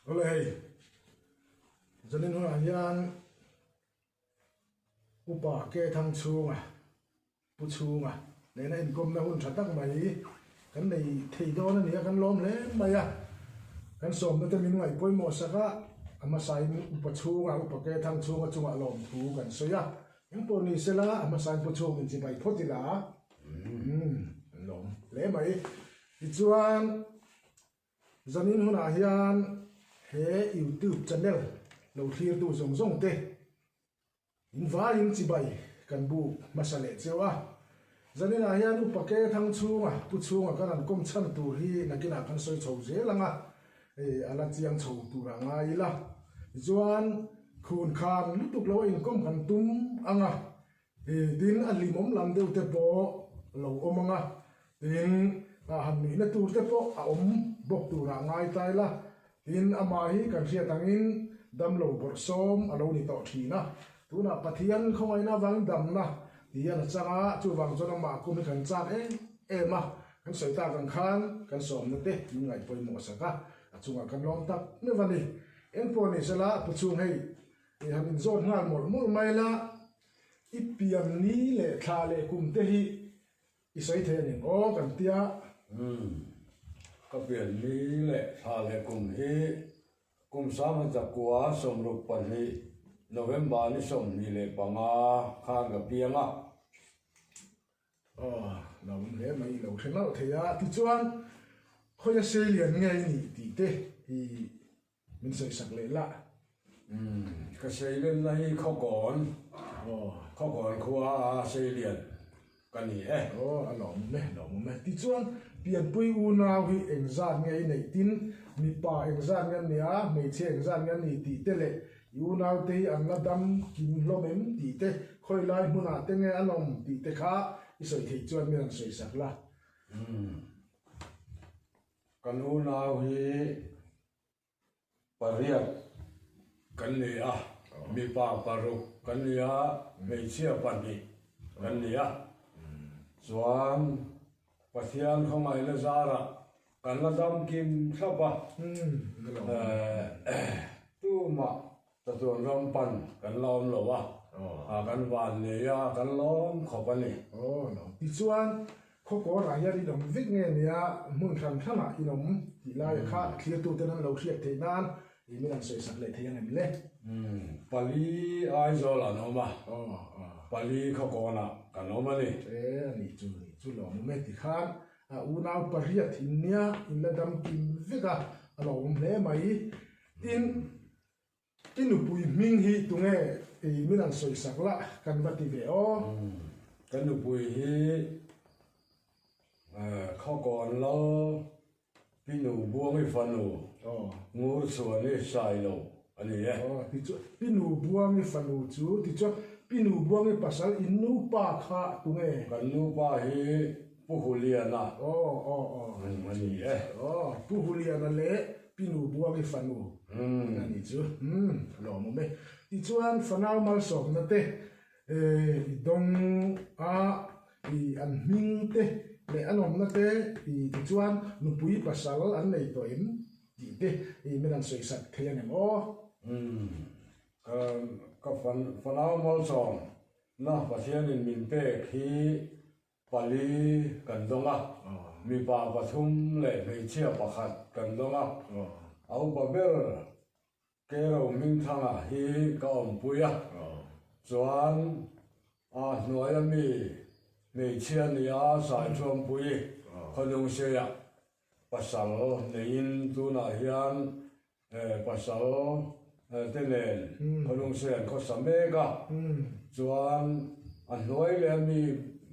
Awle hei, zanin hunah hian Upa Kethang chhunga Pu chhunga nena inkawmna hun tha tak mai kan nei thei dawn a ni a, kan lawm hle mai a. Kan sawmna te min ngaih pawimawh sak a, a hmasain Upa chhunga Upa Kethang chhunga chungah lawmthu kan sawi a. Engpawh ni sela a hmasain Pu chhung inchibai phawt ila an lawm hle mai. Tichuan. Zanin hunah hian he YouTube channel lo thlirtu zawng zawng te in vaiin chibai kan buk hmasa leh cheu a. Zaninah hian Upa Ke Thang chhunga Pu chhunga kan han kawm chhan tur hi nakinah kan sawi chho zel ang a, hei a la chiang chho tur a ngai ila. Tichuan khun khan lutuk lo a inkawm kan tum ang a, Tin, a hlimawm lam deuh te pawh a lo awm ang a, tin, a han nuihna tur te pawh a awm bawk turah ngai ta ila. Tin, amah hi kan hriat angin damlo bawrhsawm a lo ni tawh thin a, tunah Pathian khawngaihna avangin damna ti hian a chang a, chuvang chuan amah kum hi kan chak em em a, kan sawi tak ang khan kan sawmna te min ngaih pawimawh sak a, a chungah kan lawm tak meuh a ni. Engpawh ni sela, pu chhung hei i han inzawt nghal mawlh mawlh mai la, I pian ni leh thla leh kum te hi i sawi thei a ni aw kan tia. Umm, ka pian ni leh thla leh kum hi kum sangha chakua 62 November ni 25 khan ka piang a. Aw, lo awm hle mai i lo hre nalh thei a, tichuan khawia seilian nge i nih tih te hi Min sawi sak leh lah. Umm, ka seilenna hi Khawkawn, Khawkawn khua a seilian ka ni e. Aw, a lawmawm e, lawmawm e. Tichuan, pianpui unau hi engzat nge i neih tin, mipa engzat nge an nih a, hmeichhia engzat nge an nih tih te leh i unaute hi an la dam kim hlawm em tih te, khawi lai hmunah te nge an awm tih te kha i sawi theih chuan min rawn sawi sak la. Umm, kan unau hi Pariat kan ni a, mipa paruk kan ni a, hmeichhia pahnih kan ni a. Chuan Pathian khawngaihna zarah kan la dam kim thlap a, tumah chatuan ram pan kan la awm lo a, kan van nei a, kan lawm khawp a ni. Tichuan Khawkawrah hian in awm vek nge nia hmun hran hranah in awm tih laia kha thlirtuten an lo hriat theih nan ih min an sawisak leh thei ang em le? Umm, pali Aizawl an awm a, pali Khawkawnah kan awm a ni. E, a nih chu, nih chu lawmawm e ti khan a unau pariat in nia in la dam kim vek a, a lawmawm hle mai. Tin, I nupui hming hi tunge i min an sawisak la kan va ti ve aw. Ka nupui hi Khawkawn Lal Pinu Buangi fanu Ngurchhuani Sailo a ni e. Aw tichuan Pinu Buangi fanu chu tichuan Pinu Buangi pasal in nupa kha tunge? Kan nupa hi Pu Huliana a ni e. Aw Pu Huliana leh Pinu Buangi fanu a nih chu. Umm a lawmawm e. Tichuan fanau malsawmna te i dawng a, i an hming te leh an awmna te i tichuan nupui pasal an nei tawh em tih te i min han sawisak thei ang em aw? Umm ka fanau malsawmna Pathianin min pek hi Pali kan dawng a, mipa pathum leh hmeichhia pakhat kan dawng a. A upa ber Kero Hmingthanga hi ka awmpui a, chuan a hnuaia mi hmeichhia nia Saithuampui Khawnungseiah pasal neiin tunah hian Pasal te nen Khawnungsei an khawsa mek a, chuan a hnuai leh ami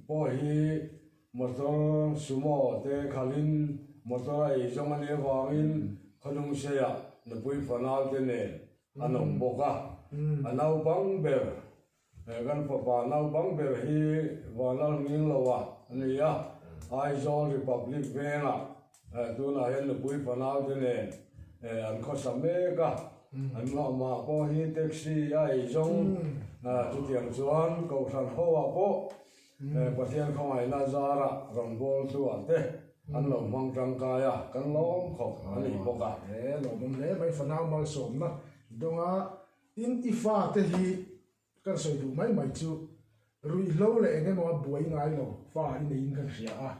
pawh hi motor sumo te khalhin motor a ei zawng a nih avangin Khawnungseiah nupui fanau te nen an awm bawk a, a naupang ber He kan fapa naupang ber hi Vanlalngingloa a ni a, Aizawl Republic vengah tunah hian nupui fanaute nen an khawsa mek a, an mah pawh hi taxi a ei zawng, chutiang chuan Kohhran hoah pawh Pathian khawngaihna zarah rawngbawltu ah te. an lo hmang tangkai a, kan lawm khawp a ni bawk a. He lawmawm hle mai fanau malsawmna dawnga tin i fate hi kan sawi duh mai mai chu ruihhlo leh eng emaw a buai ngai lo fa i neiin kan hria a,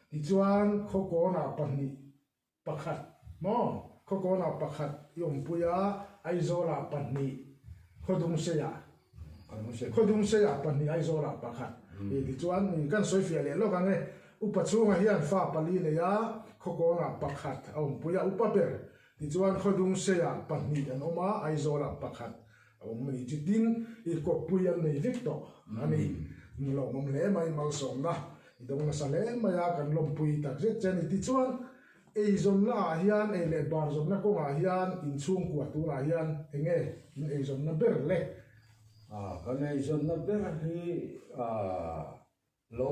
tichuan khawkawnah pahnih Pakhat maw? Khawkawnah pakhat i awmpui a, Aizawlah pahnih, Khawdungseiah Khawdungseiah pahnih, Aizawlah pakhat. I tichuan i kan sawi fiah leh lawk ang e. Upa chhungah hian fa pali nei a, Khawkawnah pakhat a awmpui a, upa ber. Tichuan Khawdungseiah pahnih an awm a, Aizawlah pakhat a awm a ni. Chutin i kawppui an nei vek tawh a ni. Lawmawm hle mai malsawmna I dawng nasa hle mai a, kan lawmpui tak zet che a ni. Tichuan, eizawnna ah hian, ei leh bar zawnna kawngah hian inchhungkua tunah hian eng nge in eizawnna ber le? Kan eizawnna ber hi lo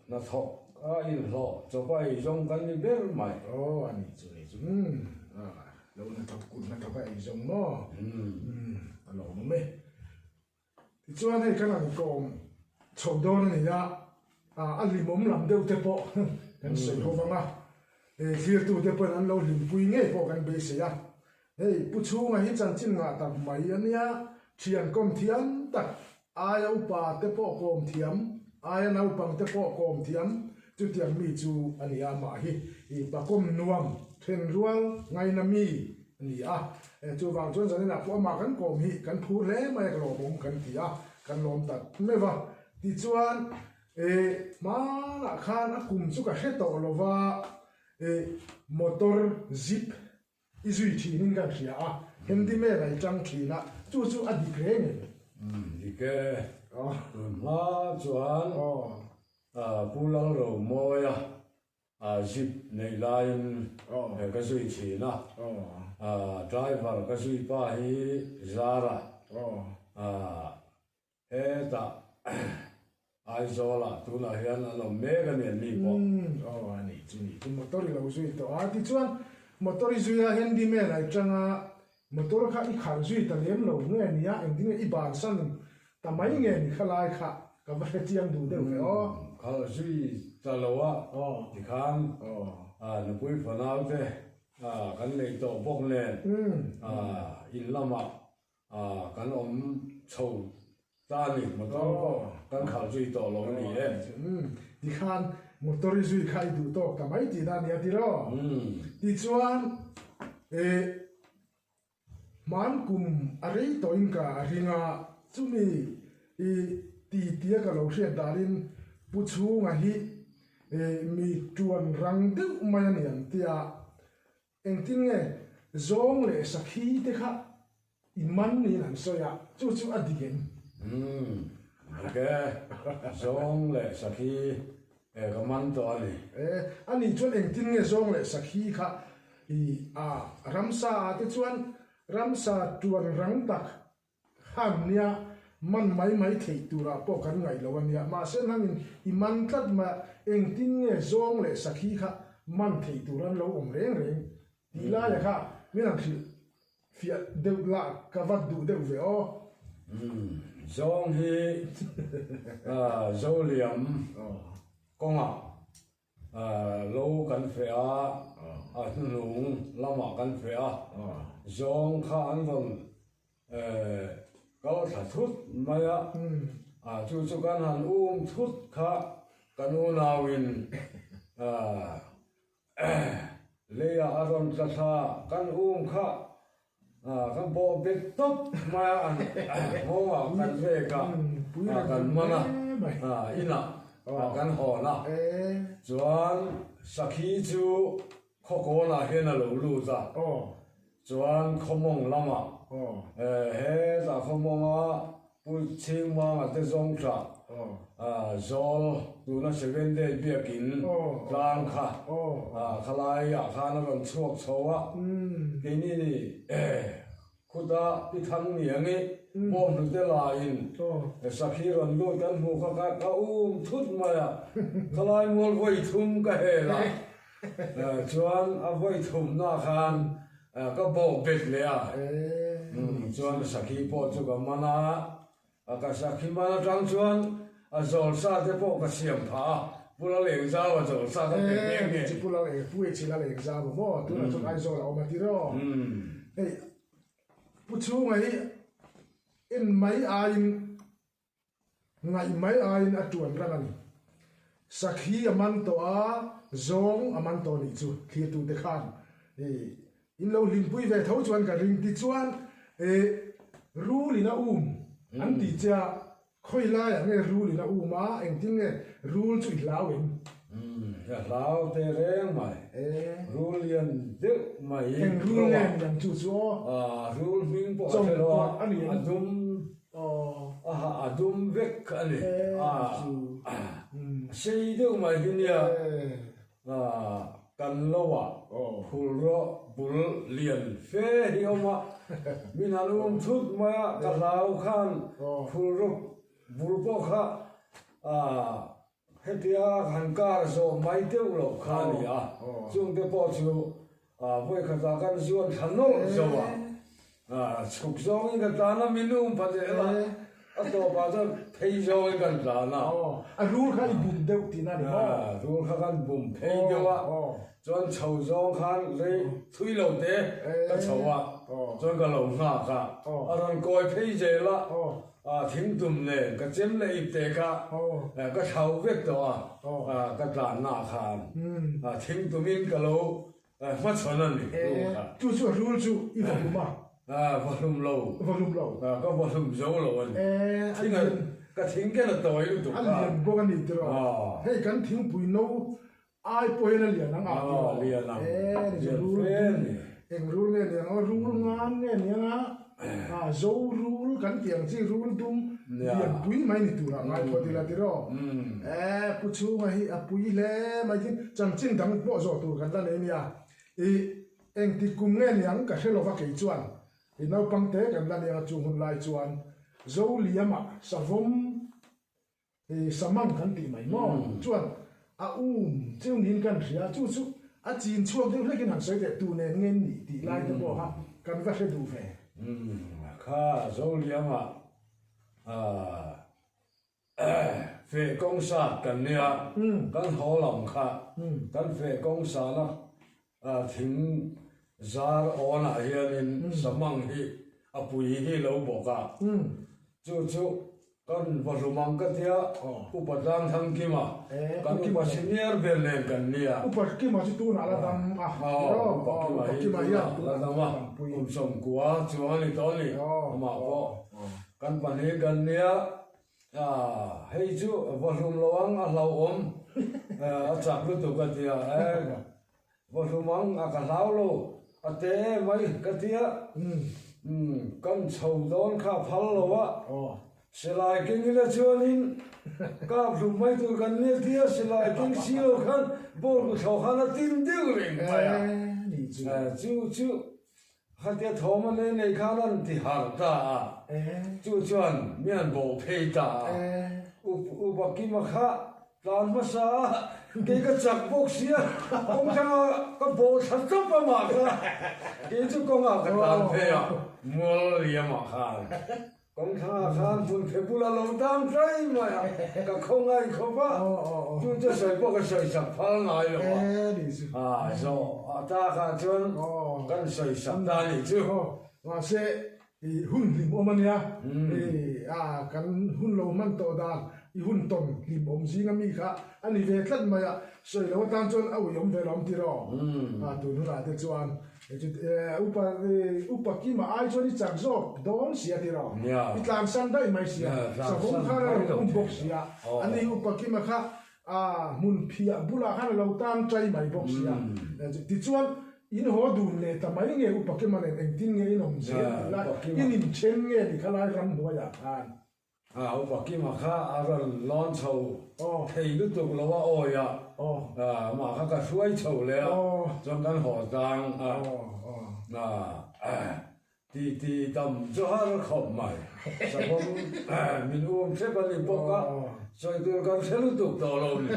hnathawk a inhlawh chawpa eizawng kan ni ber mai. Aw, a ni chu, ni chu. Umm, lo hnathawk, kut hnathawk a eizawng maw? Umm, a lawmawm e. Tichuan hei kan han kawm chho dawn a ni a, a hlimawm lam deuh te pawh kan sawi ho vang a, thlirtu te pawhin an lo hlimpui ngei pawh kan beisei a. Hei Pu Chhunga hi chanchin ngah tak mai a nia, thian kawm thiam tak, aia upa te pawh kawm thiam, aia naupang te pawh kawm thiam, chutiang mi chu a ni a, amah hi pa kawm nuam, thenrual ngaina mi a ni a, chuvang chuan zaninah pawh amah kan kawm hi kan phur hle mai a, ka lawmawm kan ti a, kan lawm tak meuh a. Tichuan hmanah khan a kum chu ka hre tawh lo va, motor zip i zui thinin kan hria a, handyman a i tang thin a, chu chu a dik reng em? Dik e, tun hma chuan Pu Lalromawia Zip neih laiin ka zui thin a, driver ka zui pa hi Zara hetah Aizawlah tunah hian an awm mek a ni an ni pawh. Aw a nih chu nih chu motor i lo zui tawh a tichuan motor i zui a handyman a i tang a motor kha i khalh zui ta lem lo nge nia engtin nge i bansan Ta mai nge ni kha lai kha ka va hre chiang duh deuh ve aw. Khalh zui ta lo a tikhan nupui fanau te kan nei tawh bawk nen in lamah kan awm chho ta a ni motor pawh kan khalh zui tawh lo a ni e. Tikhan motor i zui kha i duh tawk ta mai tihna a nia tiraw? Tichuan Hman kum a rei tawhin ka ring a, chumi i ti tia ka lo hriat danin Pu Chhunga hi mi tuan rang deuh mai a ni ang tia engtin nge zawng leh sakhi te kha i man niin an sawi a, chu chu a dik em? Umm, dik e, zawng leh sakhi E ka man tawh a ni. E, a nih chuan engtin nge zawng leh sakhi kha i a ramsa ah te chuan ramsa tuan rang tak khan nia man mai mai theih turah pawh kan ngaih lo a nia. Mahse nangin i man tlat mai a, engtin nge zawng leh sakhi kha man theih tur an lo awm reng reng tih laia kha min han hrilh Fiah deuh lah ka vat duh deuh ve aw. Umm zawng hi Zoliam kawngah lo kan feh a, a hnuhnung lamah kan feh a, zawng kha an rawn kal thla thut mai a, chu chu kan han um thut kha kan unauin Leiah a rawn tla thla kan um kha kan bawh bet tawp mai a, nghawngah kan vek a, kan man a, inah kan hawn a, chuan sakhi chu khawkawnah hian a lo lut a, chuan khawmawng lamah hetah khawmawnga Pu Chhingmanga te zawng tah Zawl tuna Seven Day biakin tlang kha khalai ah khan a rawn chhuak chho a, keini ni khuta pi thang niang i bawnghnute laiin sakhi rawn lut kan hmuh kha ka um thut mai a, khalai mual vawi thum ka hel a, chuan a vawi thumna khan Ka bawk bet leh a, chuan sakhi pawh chu ka man a, ka sakhi man atang chuan a zawl sa te pawh ka siam phah a. Pu Lalengzau a chawl sa ka pe nghe nghe. Chi Pu Laleng, Pu H Lalengzau a maw? Tunah chuan Aizawl a awm a ti rawh. Hei Pu Chhunga hi en mai aiin Ngaih mai aiin a tuan rang a ni. Sakhi a man tawh a, zawng a man tawh nih chu thlirtute khan in lo hlimpui ve tho chuan ka ring. Tichuan rul in a um an tih che a, khawi laiah nge rul in a um a, engtin nge rul chu i hlau em? Ka hlau teh reng mai. Rul lian deuh mai. Eng rul nge ni ang chu chu aw? Rul hming pawh a hre lo a, a dum A ha a dum vek a ni. A sei deuh mai hi nia kan lo ah phulraw bul lian fe hi awm a, min han um thut mai a, ka hlau khan phulraw bul pawh kha Hetia han kar zawh mai deuh loh kha a ni a, chungte pawh chu vawikhatah kan zuan thla nawlh zo a, chhuk zawngin ka tlan a, min um pha zel a, a tawpah chuan phei zawngin kan tlan a. A rul kha i bum deuh tihna a ni maw? Rul kha kan bum phei deuh a, chuan chho zawng khan rei thui lo te ka chho a, chuan ka lo nghak a, a rawn kawi phei zel a. Thingtum nen ka chem leh ip te kha ka thlau vek tawh a, ka tlanna khan thingtumin ka lo hmachhawn a ni rul kha. Chu chu rul chu i va hlum a? Va hlum lo. Va hlum lo. Ka va hlum zo lo a ni. Ka thing ken a tawi lutuk kha. A lian bawk a ni tiraw? Hei kan thingpui no Ai pawh hian a lian ang a ti maw? Lian ang. Lian fe a ni. Eng rul nge ni ang aw? Rul ngan nge ni ang a? A zo rul kan tih ang chi rul dum lian pui mai ni turah ngai phawt ila ti raw? E Pu Chhunga hi a pui hle mai tin chanchin dang pawh zawh tur kan la nei nia. I engti kum nge ni ang ka hre lova kei chuan i naupang te kan la nia chung hun lai chuan Zoliama savawm I samang kan tih mai maw? Chuan a um cheu niin kan hria, chu chu a chin chhuak deuh hlekin han sawi teh tu nen nge nih tih lai te pawh kha kan va hre duh ve. Kha Zolianga feh kawng sat kan nia, kan haw lam kha kan feh kawng sana thing zar awnah hianin samang hi a pui hi lo bawk a, chu chu Kan va hlum ang ka tia, Upa Tlangthangkima, kan upa senior ber nen kan nia. Upa Kima chu tunah la dam a. Upa Kima hi tunah la dam a, kum 90 chuang a ni tawh a ni, amah pawh kan pahnih kan nia. Hei chu va hlum lo ang, a hlauhawm, a chak lutuk ka tia. Va hlum ang a ka hlau lo, a te em mai ka tia. Kan chho dawn kha a phal lo a, silai keng ila chuanin kap hlum mai tur kan nia tia silai keng si lo khan ball ku thlawh khan a tin deuh reng mai a. Chu chu khatia thawm a nei nei khan an ti harh ta a, chu chuan mi an bawh phei ta a. Upa Kima kha Tlan hmasa a, kei ka chak bawk sia, kawng thanga ka bawh thla tawp a mah kha, kei chu kawngah ka tlan phei a, mual liamah khan kawng thangah khan hmun phe bula lo tang tlai mai a, ka khawngaih khawp a, chu chu sawi pawh ka sawi sak phal ngai lo a, a zawh a takah chuan kan sawi sak ta a nih chu. Mahse I hun hlim awm a nia, i a kan hun lo hman tawh dan, i hun tawn hlim awm zing a mi kha a ni ve tlat mai a, sawi lo atan chuan a ui awm ve lo awm tir aw. A tun hunah te chuan upa upa Kima ai chuan i chak zawk dawn sia tir aw, i tlansan daih mai sia, savawm khan a rawn um bawk sia, a ni upa Kima kha A hmun phiah bulah khan a lo tan chai mai bawk sia. Tichuan, in haw dun leh ta mai nge Upa Kima nen engtin nge in awm zel tih lai, in inthen nge ni kha lai ramhnuaiah khan. A Upa Kima kha a rawn lawn chho thei lutuk lo a awi a, amah kha ka hruai chho leh a, chuan kan haw tlang a. Ti ti tam chu har khawp mai. Savawm min um hrep a ni bawk a, sawi tur kan hre lutuk tawh lo ni.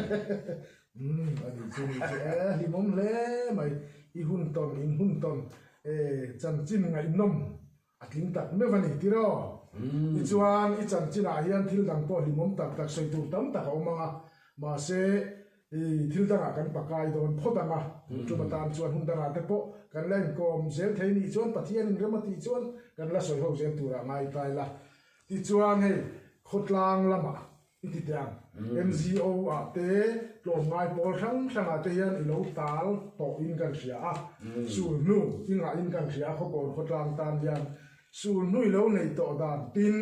Umm a ni chu ni chu e, hlimawm hle mai. I hun tawn, in hun tawn e chanchin ngaihnawm a tling tak meuh a ni tiraw? Tichuan i chanchinah hian thil dang pawh hlimawm tak tak sawi tur tam tak a awm ang a, mahse. I thil dangah kan pakai dawn phawt ang a, tun tum atan chuan hun dangah te pawh kan la inkawm zel thei nih chuan Pathianin rem a tih chuan kan la sawi ho zel turah ngai ta ila. Tichuan hei khawtlang lamah i ti teh ang, NGO ah te tlawmngai pawl hrang hrangah te hian i lo tal tawhin kan hria a, sulhnu i ngahin kan hria a khawkawn khawtlang tan hian sulhnu i lo nei tawh dan tin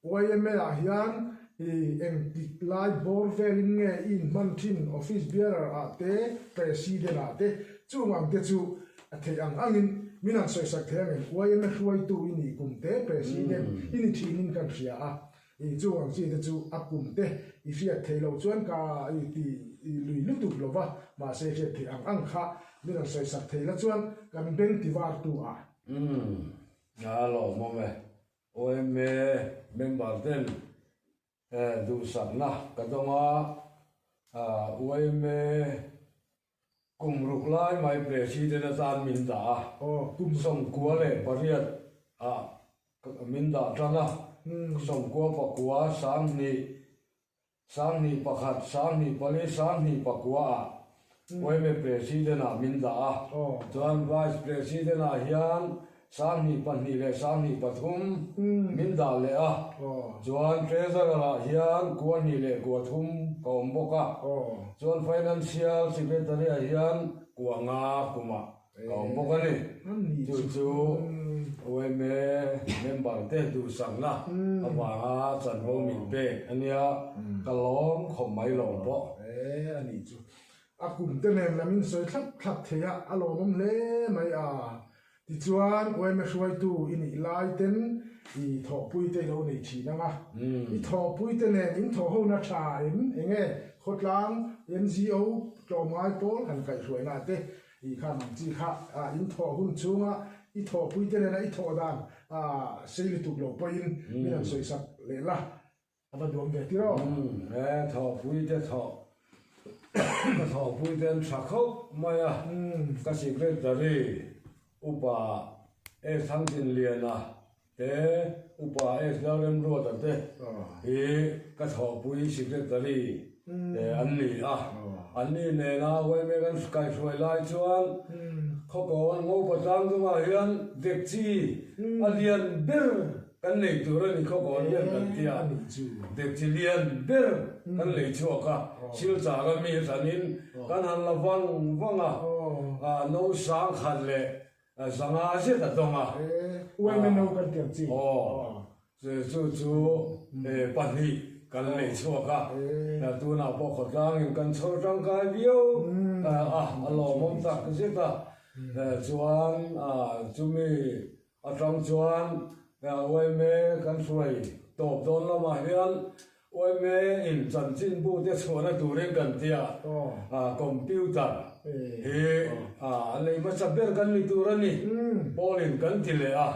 YMA ah hian i engtik lai bawr velin nge i inhman thin office bearer ah te president ah te chung ang te chu a theih ang angin min han sawisak thei angem YMA hruaitu i nih kum te president i ni thin in kan hria a i chung ang chi te chu a kum te i hriat theih loh chuan ka i ti i lui lutuk lo va mahse hriat theih ang ang kha min han sawisak thei la chuan kan beng ti var tu ah. Umm a lawmawm e. OMA member ten duhsakna ka dawng a, YMA kum ruk lai mai President atan min dah a, 98 ah min dah tan a, 99 sanghnih 21, 24, 29 ah YMA President ah min dah a, chuan Vice President ah hian 22 leh 23 min dah leh a, chuan Treasurer ah hian 2 leh 3 ka awm bawk a, chuan Financial Secretary ah hian 5 kumah Ka awm bawk a ni. Chu chu YMA member te duhsakna avanga chanvo min pek a nia, ka lawm khawp mai lo pawh. E a nih chu. A kum te nen lam in sawi thlap thlap thei a, a lawmawm hle mai a. Tichuan YMA hruaitu i nih lai ten i thawhpui te i lo nei thin ang a. I thawhpui te nen in thawh hona tha em eng e? Khawtlang, NGO, tlawmngai pawl han kaihhruaina te I kha mang chi kha in thawh hun chhunga i thawhpui te nena i thawh dan sei lutuk lo pawhin min han sawisak leh la, a va duam ve tir aw. He thawhpui te thawh, ka thawhpui te an tha khawp mai a, ka secretary upa S Thangtinliana te, Upa S Lalremruata te hi ka thawhpui Secretary an ni a. Anni nena YMA kan kaihhruai lai chuan khawkawn Ngopa tlang chungah hian dekchi a lian ber kan nei tur a ni khawkawn hian kan ti a. Dekchi lian ber kan lei chhuak a, Silchar a mi hranin kan han la vang vang a, no 10,000 leh 500 zet a dawng a. UMNO kan ti ang chi. Aw, chu chu pahnih kan lei chhuak a, tunah pawh khawtlangin kan chhawr tangkai viau a, a lawmawm tak zet a. Chuan chumi atang chuan UMA kan hruai tawp dawn lamah hian Yma in chanchinbu te chhuahna turin kan ti a, computer hi a lei hmasa ber kan ni tur a ni, Paul-in kan ti leh a,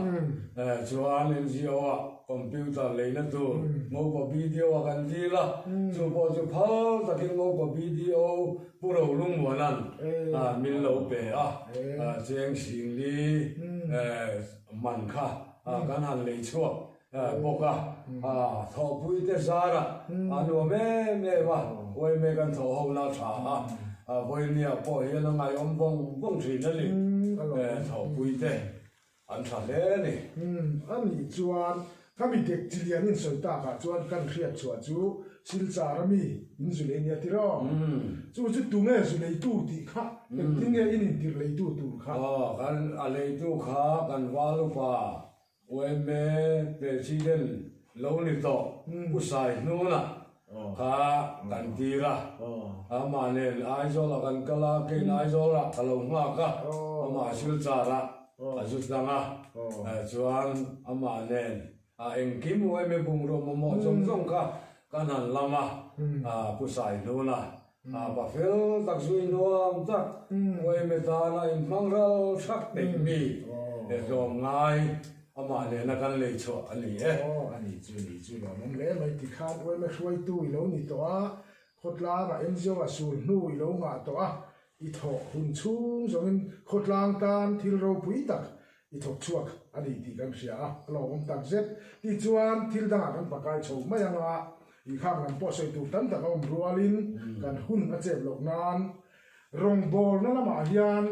chuan NGO ah computer leina tur Ngopa BDO ah kan dil a, chu pawh chu phal takin Ngopa BDO Pu Rolungmuana'n min lo pe a, cheng singli man kha kan han lei chhuak. Bawk a, thawhpui te zarah a nuam em em a, YMA kan thawh ho na tha a, vawinia pawh hian a ngaihawm vawng vawng thin a ni, thawhpui te an tha hle a ni. A nih chuan khami dek chi lian in sawi takah chuan kan hriat chhuah chu Silchar a mi in zu lei nia tiraw? Chu chu tunge zu leitu tih kha engtin nge in intirh leitu tur kha? Aw, kan a leitu kha kan val upa YMA President lo ni tawh Pu Sai Hnuna kha kan tir a, amah nen Aizawlah kan kal a, keiin Aizawlah ka lo nghak a, amah Silchar-ah a zu tlang a, chuan amah nen engkim YMA bungrua mamawh zawng zawng kha kan han lam a, Pu Sai Hnuna Pa fel tak zui nuam tak YMA tana inhmang ral hrak peih mi hlawm ngai amah nena kan lei chhuah a ni e. Aw a ni chu ni chu lawmawm hle mai tikhan YMA hruaitu i lo ni tawh a, khawtlangah NGO ah sul hnu i lo ngah tawh a, i thawh hun chhung zawngin khawtlang tan thil ropui tak i thawk chhuak a ni tih kan hria a, a lawmawm tak zet. Tichuan thil dangah kan pakai chho mai ang a. I khang lam pawh sawi tur tam tak a awm rualin kan hun a chep loh nan rawngbawlna lamah hian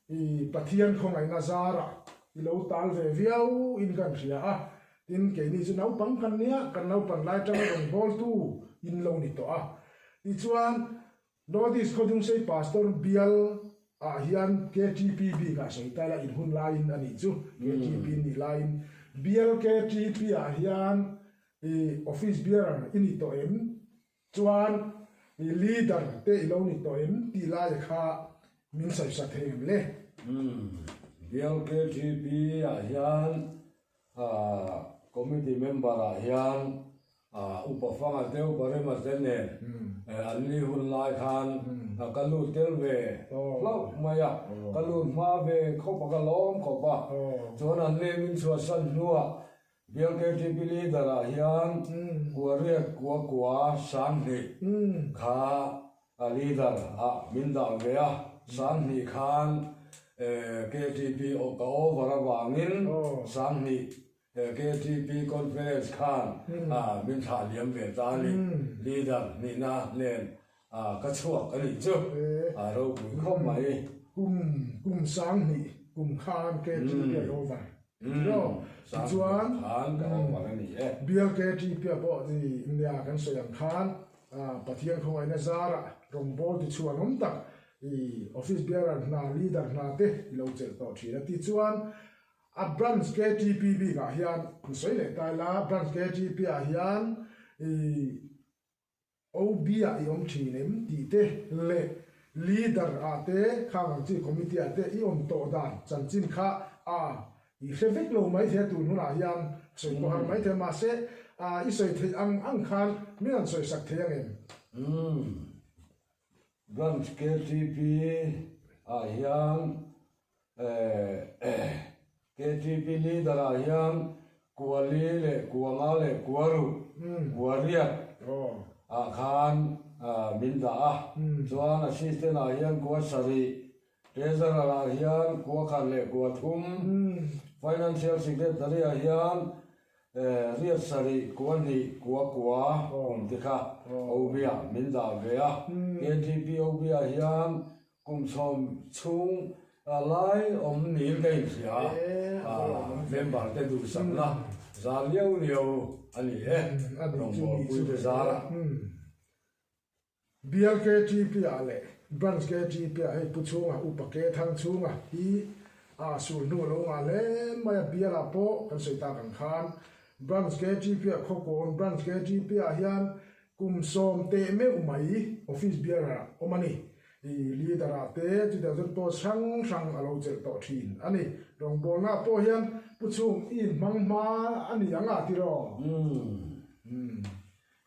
i Pathian khawngaihna zarah i lo tal ve viau in kan hria a. Tin, keini chu naupang kan nia, kan naupan lai atanga rawngbawltu in lo ni tawh a. Tichuan, North East Khawdungsei Pastor bial ah hian KTP bik ah sawi ta ila in hun laiin a nih chu KTP nih laiin bial KTP ah hian i office bearer i ni tawh em chuan i leader te i lo ni tawh em tih laia kha min sawi sak thei em le? Bial KTP ah hian Committee member ah hian Upa Fanga te Upa Rema te nen an ni hun lai khan ka lut tel ve hlauh mai a, ka lut hma ve khawp a, ka lawm khawp a. Chuan an ni min chhuahsan hnuah Bial KTP leader ah hian Kuariat Kua Kua Sanghnih kha A leader ah min dah ve a, Sanghnih khan KTP ka over avangin Sanghnih KTP conference khan min thlah liam ve ta a ni. Leader nihna nen ka chhuak a nih chu a ropui khawp mai. Kum kum Sanghnih kum khan KTP a over tiraw? Tichuan Bial KTP ah pawh nia kan sawi ang khan Pathian khawngaihna zarah rawngbâwl ti chhuan awm tak i office bearer hna, leader hna te i lo chelh tawh thin a. Tichuan, a branch KTP bikah hian an sawi leh ta ila, branch KTP ah hian i OB ah i awm thin em tih te leh leader ah te khang ang chi committee ah te i awm tawh dan chanchin kha a I hre vek lo maithei a tun hunah hian sawi pawh har maithei a mahse i sawi theih ang ang khan min han sawi sak thei ang em? Umm. Branch KTP ah hian KTP leader ah hian Kuali leh Kuanga leh Kuaruh, Kuariat ah khan min dah a. Chuan assistant ah hian Kuasarih Treasurer ah hian kua khat leh kua thum, Financial Secretary ah hian riat sarih kua hnih kua kua kum te kha OB ah min dah ve a. KTP OB ah hian kum chhawm chhung lai awm niin ka inhria a, member te duhsakna zar liau liau a ni e, rawngbawlpui te zar ah. Bial KTP ah leh Branch KTP ah hei Pu Chhunga, Upa Ke Thang Chhunga hi a sul hnu a lo ngah hle mai a, bial ah pawh kan sawi tak ang khan Branch KTP ah Khawkawn Branch KTP ah hian kum sawm teh meuh mai Office Bearer ah awm a ni. I Leader ah te chutiang chuan post hrang hrang a lo chelh tawh thin a ni. Rawngbawlna ah pawh hian Pu Chhung i inhmang hma a ni ang a tiraw? Umm.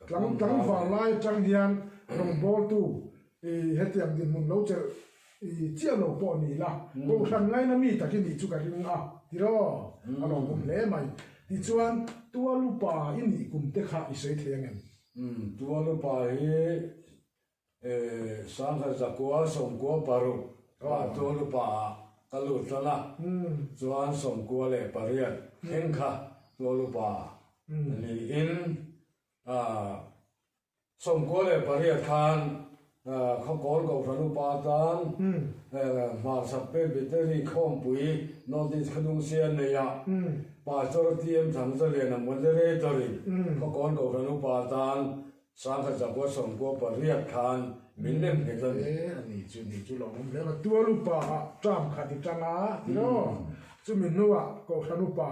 Tlang tlangval lai atang hian rawngbawltu i hetiang dinhmun lo chelh i chiah lo pawh ni la, kohhran ngaina mi tak i nih chu ka ring a, tiraw? A lawmawm hle mai. Tichuan, Tualupa i nih kum te kha i sawi thei angem? Umm, Tualupa hi Sangha zakua sawmkua paruk ah Tualupa ah ka lut tan a, chuan 98 thleng kha Tualupa niin 98 khan Khawkawl Kohhran Upa atan Hmarchhak Presbytery Khawmpui North East Khawdungsia neia Pastor TM Thangzaliana Moderator in Khawkawl Kohhran Upa atan 1998 khan min nem nghet a ni. E, a ni chu, ni chu lawmawm hle mai. Tual upa ah term khat i tang a, tiraw? Chumi hnuah Kohhran upa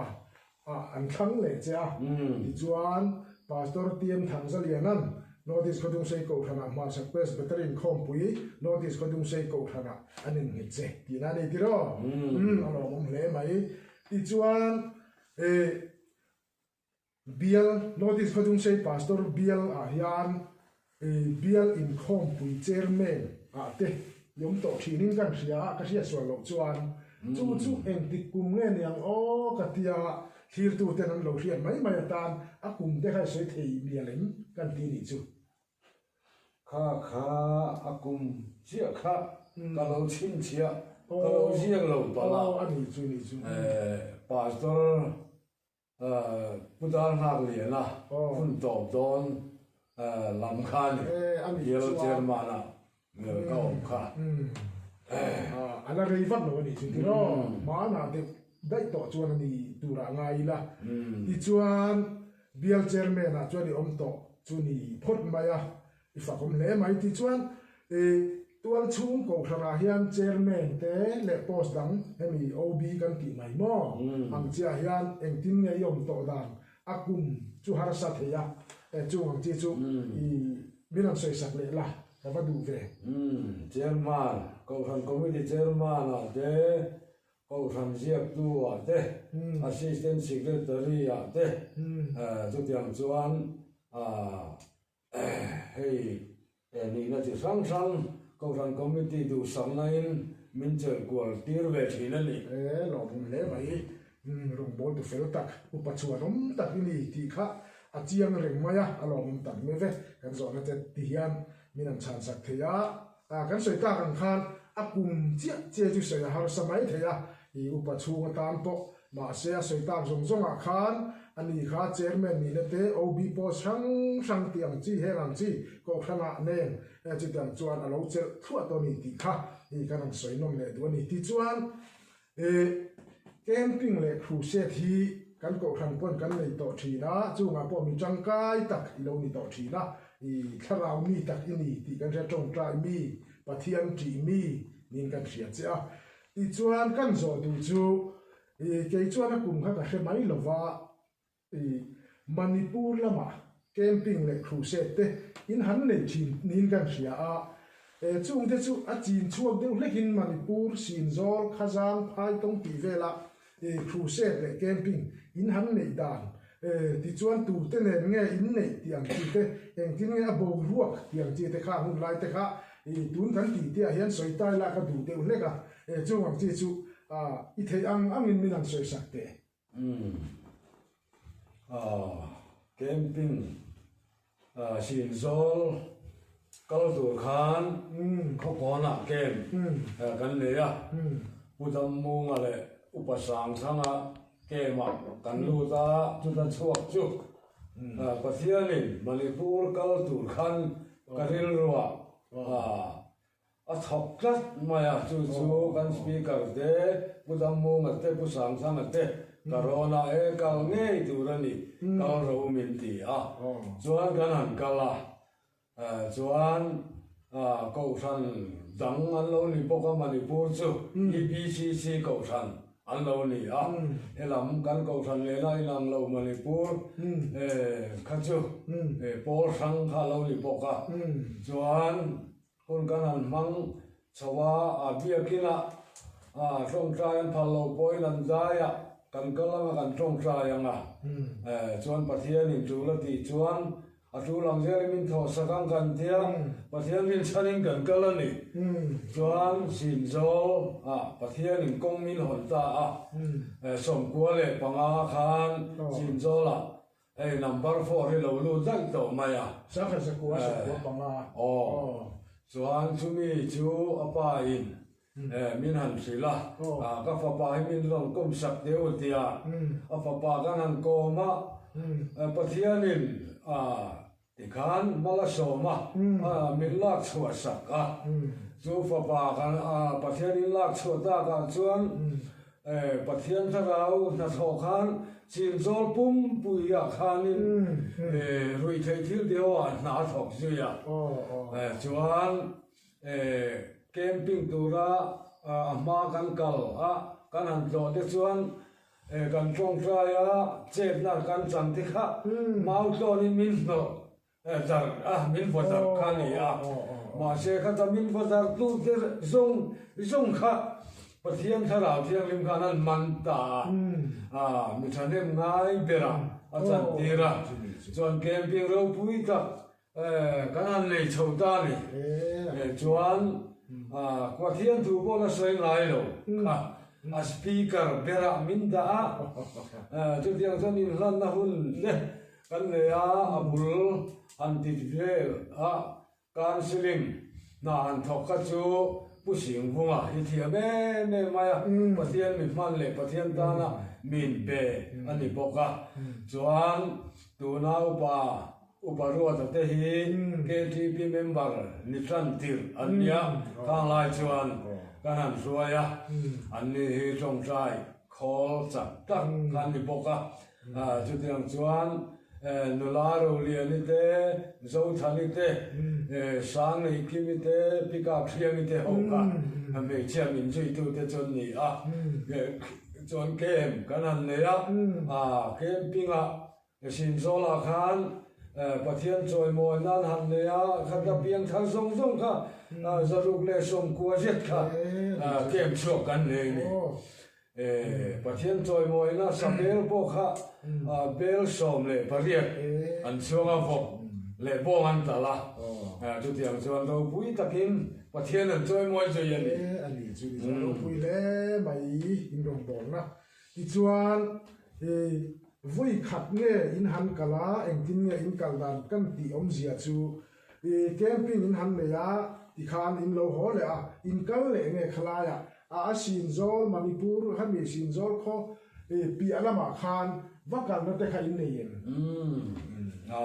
ah an thlang leh che a. Tichuan, Pastor TM Thangzaliana'n North East Khawdungsei Kohhranah Hmarchhak Presbytery Inkhawmpui North East Khawdungsei Kohhranah an innghet che tihna a ni, tiraw? Umm, a lawmawm hle mai. Tichuan, e. Bial, North East Khawdungsei Pastor Bial ah hian Bial Inkhawmpui Chairman ah te i awm tawh thin in kan hria a, ka hriat sual loh chuan chu chu engtik kum nge niang aw ka tia thlirtu ten an lo hriat mai mai atan a kum te kha i sawi thei mial em kan ti nih chu. Kha kha a kum chiah kha ka lo chhinchhiah ka lo ziak lo palh a. Aw a nih chu nih chu. Pastor Pu Dar Nghak Liana hun tawp dawn. Lam kha a ni. Bial chairman ah ka awm kha. A la rei vat lo a nih chu tiraw? Hmanah deuh daih tawh chuan a ni turah ngai ila. Tichuan bial chairman ah chuan i awm tawh chu ni phawt mai a, i fakawm hle mai. Tichuan tual chhung kohhranah hian chairman te leh post dang hemi OB kan tih mai maw ang chiah hian engtin nge i awm tawh dan A kum chu harsa thei a, chung ang chi chu i min rawn sawisak leh la, ka va duh ve. Umm, Chairman, Kohhran Committee Chairman ah te, Kohhran ziaktu ah te, Assistant Secretary ah te, chutiang chuan Hei nihna chi hrang hrang Kohhran Committee duhsakna in min chelh kual tir ve thin a ni. E lawmawm hle mai, rawngbawltu fel tak, upa chhuanawm tak i ni tih kha a chiang reng mai a, a lawmawm tak mai ve. Kan zawhna te ti hian min han chhansak thei a, kan sawi tak ang khan a kum chiah chiah chu sawi a harsa mai thei a, i upa chhung atan pawh Mahse a sawi tak zawng zawngah khan a ni kha chairman nihna te OB post hrang hrang tih ang chi heng ang chi kohhranah nen chutiang chuan a lo chelh thluah tawh a ni tih kha i kan han sawi nawm leh duh a ni. Tichuan eh camping leh crusade hi kan kohhran pawn kan nei tawh thin a, chungah pawh mi tangkai tak i lo ni tawh thin a, i thlarau mi tak i ni tih kan hria tawngtai mi, Pathian tih mi niin kan hria che a. Tichuan kan zawh duh chu i kei chuan a kum kha ka hre mai lova i Manipur lamah camping leh crusade te in han nei thin niin kan hria a, e chungte chu a chin chhuak deuh hlekin Manipur, Sinzawl, Khazang, Phaitawng tih vela i crusade leh camping in han neih dan e tichuan tute nen nge in neih tih ang chi te, engtin nge a boruak tih ang chi te kha hun lai te kha i tun kan tih tih ah hian sawi tai lak a duh deuh hlek a, e chung ang chi chu a i theih ang angin min han sawi sak teh. Umm ah camping ah Sinzawl kal tur khan khawkawnah camp kan nei a, Pu Dammunga leh Upa Sangthanga camp ah kan lut a, chuta chhuak chu Pathianin Manipur kal tur khan ka rilruah A thawk tlat mai a, chu chu kan Speaker te, Pu Dammunga te, Pu Sangthanga te ka rawn a, e kal ngei tur a ni, kal ro min ti a, chuan kan han kal a, chuan Kohhran dang an lo ni bawk a, Manipur chu EPCC Kohhran an lo ni a, helam kan Kohhran lehna inang lo Manipur kha chu pawl hrang kha a lo ni bawk a, chuan Hun kan han hmang chho a, a biakinah tawngtai an phal lo pawhin an zai a, kan kal anga kan tawngtai ang a, chuan Pathianin tul a tih chuan a tul ang zelin min thawhsak ang kan tia, Pathian rinchhanin kan kal a ni. Chuan Sinzawl ah Pathianin kawng min hawn ta a, 95 khan Sinzawl ah Hei number four hi lo lut daih tawh mai a. Sangha zakua sakua panga. Aw. Chuan chumi chu a pa in min han hrilh a, ka fapa hi min rawn kawm sak teh u tia a fapa kan han kawm a, Pathianin tikhan mal a sawm a, min lak chhuah sak a, chu fapa kan Pathianin lak chhuah takah chuan Pathian thlarau hnathawh khan Chinzawl pumpuiah khanin ruihtheih thil deuhah hna a thawk zui a. Chuan camping tura a hma kan kal a, kan han tlawh te chuan kan tawngtai a, chetna kan chan te kha mau tlawnin min hnawh Dar a, min va dar kha a ni a, mahse khata min va dar tu te zawng zawng kha Pathian Thlarau Thianghlim khan an man ta a, mi thahnem ngai berah a chantir a, chuan camping ropui tak kan han nei chho ta a ni. Chuan Pathian thu pawh la sawi ngai lo kha a speaker berah min dah a, chutiang chuan inhlanna hun te Kan nei a, a bul han tit vel a, counselling hna han thawk kha chu Pu Singvunga hi thiam em em mai a, Pathian mi hman leh Pathian tana min pe a ni bawk a. Chuan tuna upa. Upa Ruata te hi KTP member ni tan tirh an nia, khang lai chuan kan han hruai a, anni hi tawngtai khawl chak tak an ni bawk a. Chutiang chuan nula Roliani te, Zothani te, Sangneikimi te, Pika Thiangi te ho kha hmeichhia min zuitute chu an ni a. Chuan camp kan han nei a, camping-ah Sinzawlah khan Pathian chawimawi nan han nei a, khat a piang thar zawng zawng kha 190 zet kha camp chhuak kan nei a ni. Pathian chawimawina sabel pawh kha bel 18 an chhuang a, vawk leh bawng an talh a, chutiang chuan ropui takin Pathian an chawimawi zui a ni. A ni chu ni chuan ropui hle mai inrawngbawlna tichuan vawi khat nge in han kal a, engtin nge in kal dan kan tih awmzia chu Camping in han nei a, tikhan in lo haw leh a, in kal leh nge khalaiah a a Sinzawl, Manipur hemi Sinzawl khaw piah lamah khan va kalna te kha in nei em? Umm, a,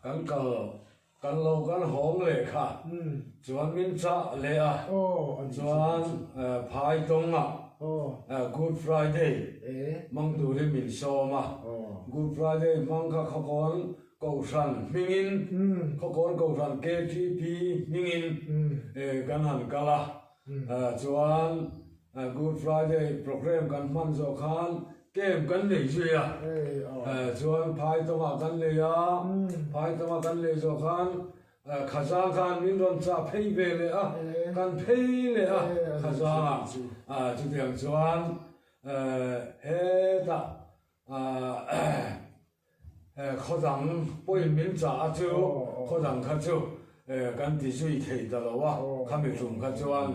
kan kal, kan lo kal hawng leh kha, chuan min chah leh a, chuan Phaitawngah Good Friday hmang turin min sawm a, Good Friday hmang kha khawkawn Kohhran hmingin, Khawkawn Kohhran KTP hmingin kan han kal a, chuan Good Friday programme kan hman zawh khan camp kan nei zui a, chuan Phaitawngah kan nei a, Phaitawngah kan nei zawh khan Khazang khan min rawn chah phei ve leh a, kan phei leh a Khazangah, chutiang chuan hetah Khaw dang pawhin min chah a chu, khaw dang kha chu kan ti zui thei ta lo a, khami tum kha chuan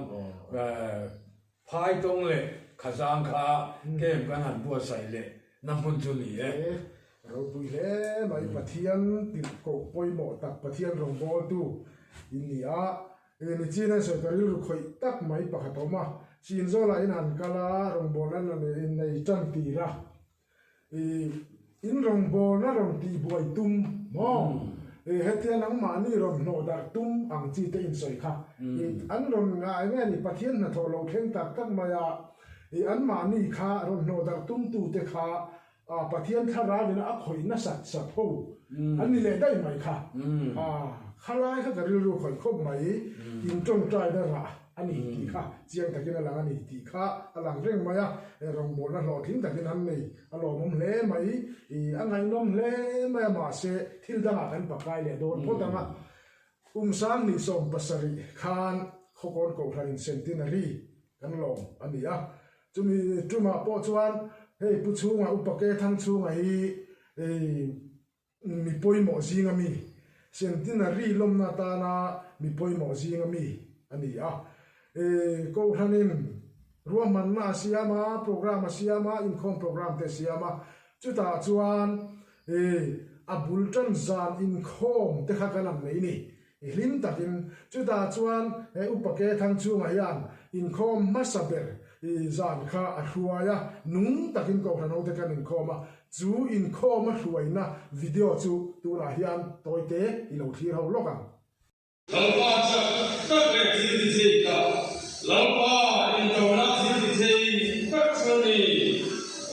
Phaitawng leh Khazang kha camp kan han buatsaih leh na hmun chu ni e. Ropui hle mai Pathian tirhkoh pawimawh tak Pathian rawngbawltu in ni a, Nichin an sawi ka rilru khawih tak mai pakhat a awm a, Chinzawlah in han kal a, rawngbawlna in nei tan tir a. I in rawngbawlna rawn tihbuai tum maw? I hetia nangmahni rawn hnawh darh tum ang chi te insawi kha. I an rawn ngai nge ni Pathian hnathawh lo thleng tak tak mai a, i anmahni kha rawn hnawh darh tumtute kha Pathian thlarauin a khawih nasat sat ho an ni leh daih mai kha. Khalai kha ka rilru khawih khawp mai, in tawngtaina rah. A ni tih kha chiang takin a lang a ni tih kha a lang reng mai a, rawngbawlna hlawhtling takin an nei a lawmawm hle mai, ih a ngaihnawm hle mai a mahse thil dangah kan pakai leh dawn phawt ang a, kum 2070 khan Khawkawn Kohhran in Centenary kan lawm a ni a, chumi tumah pawh chuan hei Pu Chhunga Upa Ke Thangchhunga hi ih Mi pawimawh zinga mi, Centenary lawmna atana mi pawimawh zinga mi a ni a. Kohhranin ruahmanna a siam a, programme a siam a, inkhawm programme te a siam a. Chutah chuan a bul tan zan inkhawm te kha kan han nei ni. I hlim takin chutah chuan he Upa Ke Thangchhunga hian inkhawm hmasa ber i zan kha a hruai a, nung takin Kohhran hote kan inkhawm a, chu inkhawm a hruaina video chu tunah hian tawite i lo thlir ho lawk ang. Lalpa chak tak leh thil ti thei kha Lalpa indona thil ti thei tak chu a ni.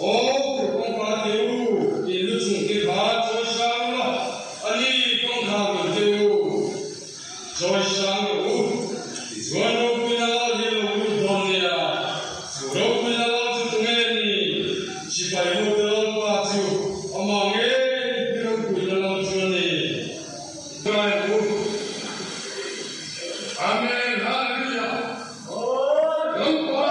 Aw kut kawngka te u, in lu chung te kha chawi sang la, a ni kawngkhar lo te u, chawi sang rawh u. Tichuan ropuina lal hi a lo lut dawn nia, chu ropuina lal chu tunge ni? Sipai hote Lalpa chu amah ngei hi ropuina lal chu a ni. Ngai ang u. Amen. Hallelujah. Lalpa.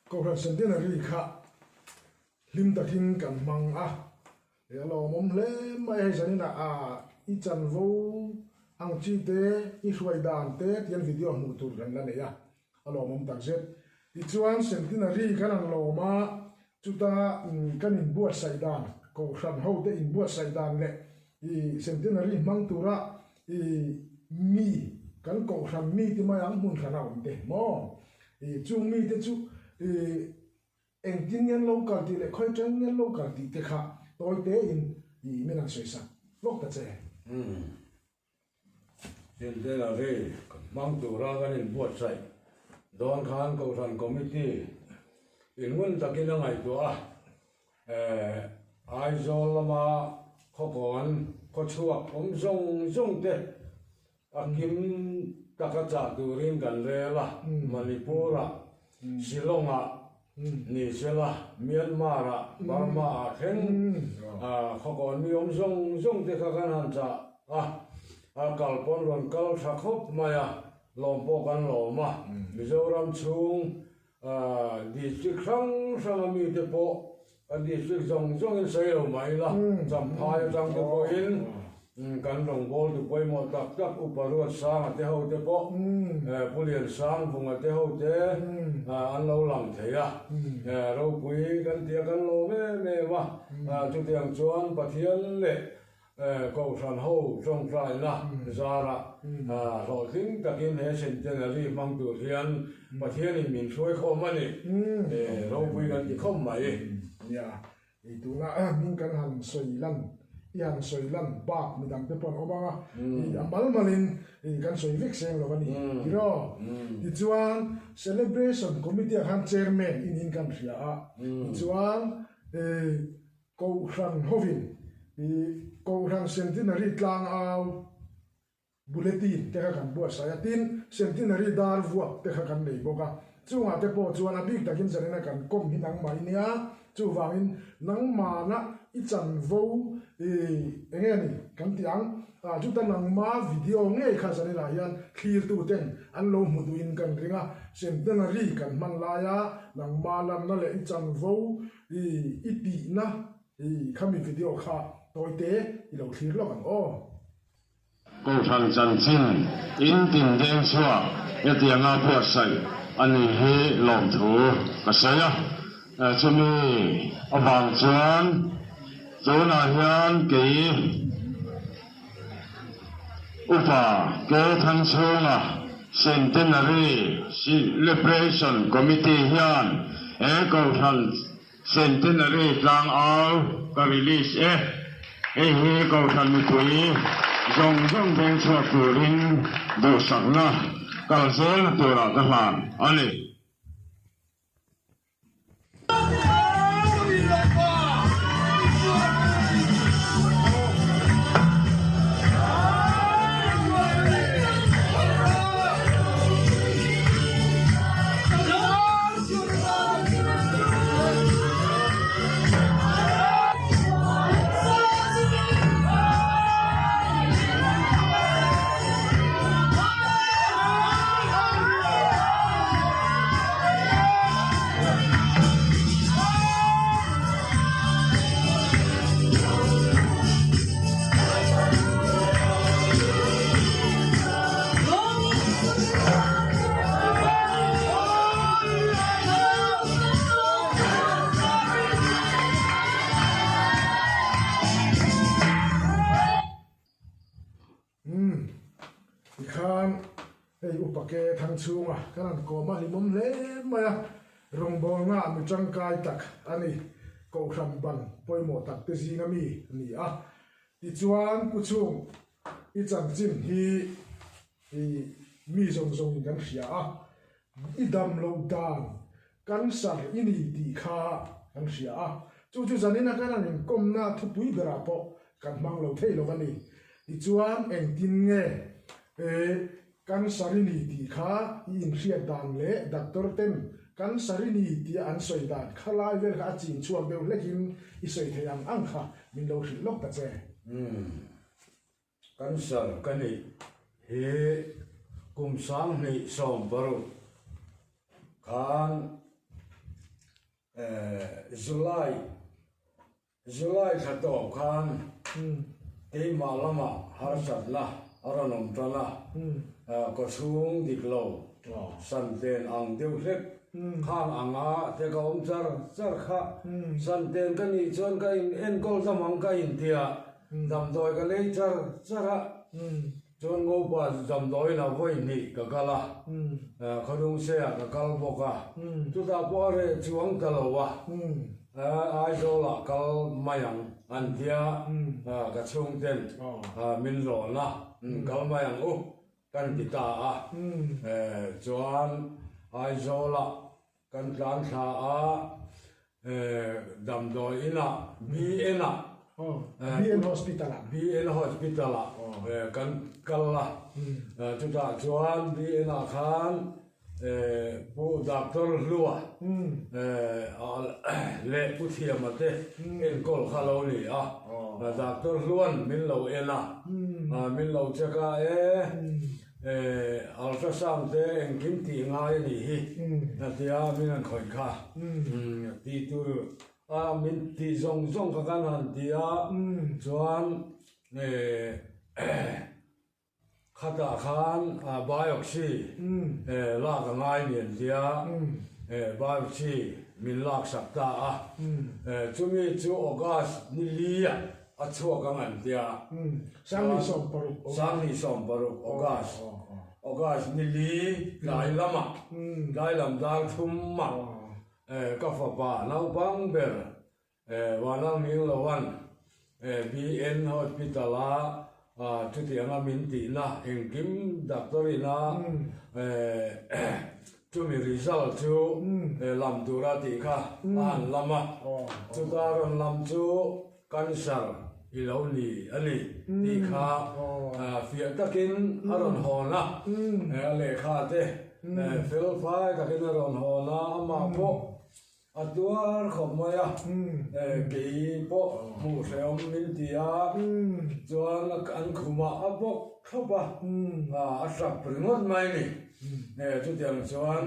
Kohhran Centenary kha hlim takin kan hmang a, a lawmawm hle mai a hei zaninah i chanvo ang chi te, i hruai dan te tian video hmuh tur kan la nei a, a lawmawm takzet. Tichuan Centenary kan han lawm a, chuta kan inbuatsaih dan, Kohhran hote inbuatsaih dan leh i Centenary hmang tura i mi kan Kohhran mi ti mai ang hmun hrana awm te maw? I chung mite chu i engtin nge an lo kal tih leh khawi atangin nge an lo kal tih te kha tawi tein i min han sawi sak lawk ta che. Centenary kan hmang tura kan inbuatsaih dawn khan Kohhran Committee in ngun takin a ngaihtuah a, Aizawl lama khawkawn khawchhuak awm zawng zawng te a kim taka chah turin kan rel a, Manipur-ah, Shillong-ah ni sela, Myanmar-ah, Burma-ah thleng khawkawn mi awm zawng zawng te kha kan han chah a, a kal pawn rawn kal tha khawp mai a, lawm pawh kan lawm a, Mizoram chhung district hrang hranga mite pawh A district zawng zawngin sawi lo mah ila, Champhai atang te pawhin kan rawngbawltu pawimawh tak tak Upa Ruatsanga te ho te pawh, Pu Liansang Vunga te ho te an lo lang thei a, ropui kan tia kan lawm em em a, chutiang chuan Pathian leh Kohhran ho tawngtaina zarah hlawhtling takin he centenary hmang tur hian Pathianin min hruai khawm a ni. Ropui kan ti khawp mai. Nia, ei tuna hming kan han sawi lan, i han sawi lan bak midang te pawh an awm ang a, a mal malin kan sawi vek seng lo a ni tiraw? Tichuan Celebration Committee ah khan Chairman i niin kan hria a, tichuan Kohhran hovin i Kohhran Centenary tlangau Bulletin te kha kan buatsaih a, tin Centenary dar vuak te kha kan nei bawk a, chungah te pawh chuan a bik takin zanina kan kawm hi nangmah i nia, chuvangin nangmahna i chanvo i eng nge ni kan tih ang, chuta nangma video ngei kha zaninah hian thlirtu ten an lo hmu duhin kan ring a, Centenary kan hman laia nangma lanna leh i chanvo I i tihna i khami video kha tawite i lo thlir lawk ang aw. Kohhran chanchin in tin deng chhuak hetianga buatsaih a ni hi lawmthu ka sawi a, chumi avang chuan tunah hian kei Upa Ke Thangchhunga Centenary Celebration Committee hian he Kohhran Centenary tlangau ka release e. Hei hi Kohhran mipui zawng zawng veng chhuak turin duhsakna kal zelna turah ka hlan a ni. Umm tikhan hei upa ke thang chhunga kan han kawm a hlimawm hle mai a, rawngbawlna mi tangkai tak a ni, kohhran ban pawimawh tak te zinga mi a ni a, tichuan pu chhung i chanchin hi i mi zawng zawngin kan hria a, i dam loh dan Cancer i ni tih kha kan hria a, chu chu zanina kan han inkawmna thupui berah pawh kan hmang lo thei lo a ni. Tichuan engtin nge cancer i ni tih kha i inhriat dan leh doctor ten cancer i ni tia an sawi dan kha lai vel kha a chin chhuak deuh hlekin i sawi thei ang ang kha min lo hrilh lawk ta che. Cancer ka nih hi kum 2016. khan July July thla tawp khan keimah lamah harsatna a rawn awm tan a, kawchhung dik lo santen ang deuh hlek khang anga te ka awm char char kha. Santen ka nih chuan ka in enkawl dam ang ka intia damdawi ka lei char char a. Chuan Ngopa damdawiin a vawi hnih ka kal a, Khawdungseah ka kal bawk a, chutah pawh a reh chuang ta lo a, Aizawlah kal mai ang an tia, ka chhungten min rawn a, kal mai ang u kan ti ta a, chuan Aizawlah Kan tlan thla a, damdawi inah BN ah BN Hospital ah BN Hospital ah kan kal a, chutah chuan BN ah khan Pu Doctor Hlua leh Pu Thiama te enkawl kha lo ni a, Doctor Hluan min lo en a, min lo check a e. Ultrasound te engkim tih ngai a nih hi a ti a, min han khawih kha tih tur a min tih zawng zawng kha kan han ti a, chuan khatah khan biopsy lak a ngai ni an ti a, biopsy min laksak ta a, chumi chu August ni li ah A chhuak ang an tia. 2016. 2016 August. August ni li tlai lamah, tlai lam dar thumah ka fapa naupang ber Vanang Mingloan BN Hospital-a chutianga min tihna engkim doctor ina chumi result chu lam tura tih kha a han lam a. Chuta rawn lam chu Cancer i lo ni a ni tih kha fiah takin a rawn hawn a, a lehkha te fel fai takin a rawn hawn a, amah pawh a tuar khawp mai a, kei pawh hmuh hrehawm min ti a, chuan an khumah a bawk thlawp a, a hrap ringawt mai a ni, chutiang chuan.